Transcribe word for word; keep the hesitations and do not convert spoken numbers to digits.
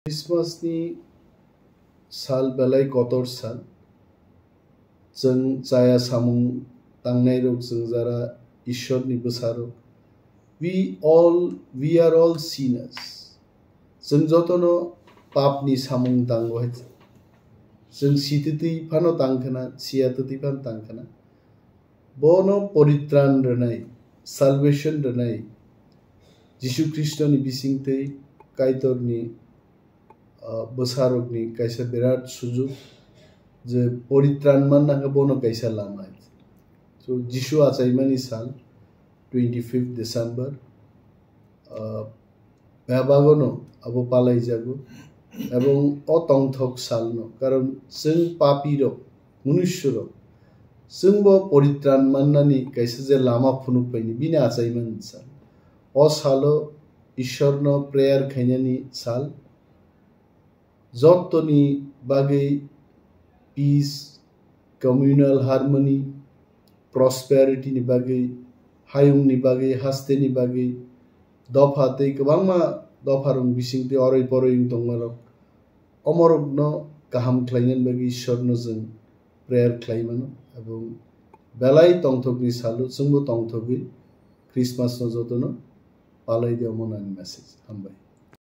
Christmas ni sal belai kotor sal. Chwng chaya samung tangnai rok, chwng jara Ishwar ni bwsa rok. We all, we are all sinners. Chwng jotono pap ni samung tango hai. Chwng sititwi phano tangkhana, siya titwi phano tangkhana. Bono poritran rwnai, salvation rwnai, Jisu Khristo ni bisingtwi Kaitor ni ah, bwsarokni kaisa birat sujuk je poritran manna khe bono kaisa lama. So, Jisu achaimani sal, twenty-fifth December, ah, bebagono abo palaijago, ebong o tongthok salno, karon chwng papirok, munushorok, chwngbo poritran mannani kaisa je lama phunuk paini, bini achaimani sal. O salo Ishwarno prayer khainani sal, jottoni bagwi peace, communal harmony, prosperity ni bagwi, hayungni bagwi, hasteni bagwi, dopha tei kwbangma dopharok bisingtwi oroi poroi wng tongmarok, omorokno kaham khlainani bagwi Ishwarno chwng prayer khlai mano, ebong belai tongthokni salo chwngbo tongthogwi Christmas no jotono palai di, omo nani message. Hambai.